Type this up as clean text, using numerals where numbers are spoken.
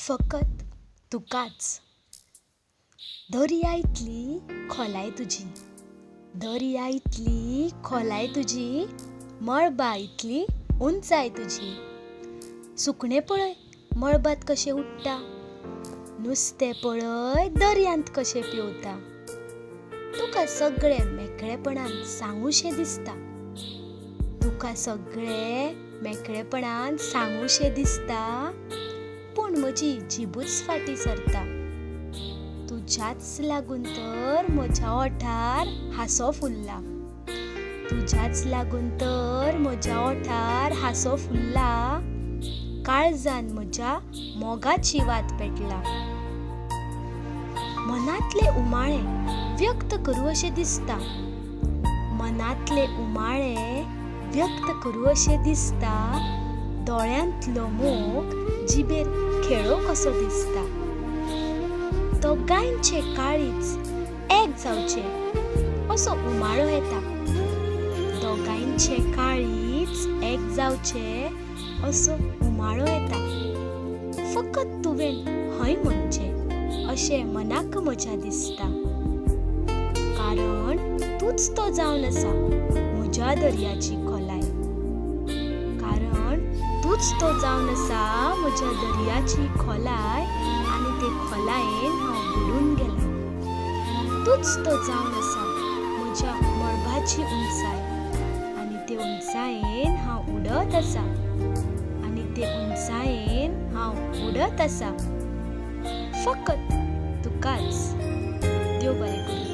फकत तुकाच. दर्या इतली खोलाय तुजी, दर्या इतली खोलाय तुजी, मळबा इतली उंचाय तुजी. सुकणें पळय मळबांत कशें उडटा, नुस्तें पळय दर्यांत कशें पेंवता. तुका सगळें मेकळेपणान सांगूशें दिसता, तुका सगळें मेकळेपणान सांगूशें दिसता, पूण म्हजी जिबूच फाटीं सरता. तुज्याच लागून तर म्हज्या ओंठार हांसो फुल्ला, तुज्याच लागून तर म्हज्या ओंठार हांसो फुल्ला, काळजान म्हज्या मोगाची वात पेटला. मनांतले उमाळे व्यक्त करूं अशें दिसता, मनांतले उमाळे व्यक्त करूं अशें दिसता, दोळ्यांतलो मोग जिबेर खेळो कसो दिसता. दोगांयचें काळीज एक जावचें असो उमाळो येता, दोगांयचें काळीज एक जावचें असो उमाळो येता. फकत तुवें हय म्हणचें अशें मनाक म्हज्या दिसता, कारण तूंच तो जावन आसा म्हज्या दर्याची खोलाय, कारण तूंच तो जावन आसा म्हज्या दर्याची खोलाय, आनी ते खोलायेन हांव बुडून गेलां. तूंच तो जावन आसा म्हज्या मळबाची उंचाय, आनी ते उंचायेन हांव उडत आसा, आनी ते उंचायेन हांव उडत आसा. फकत तुकाच. देव बरें करूं.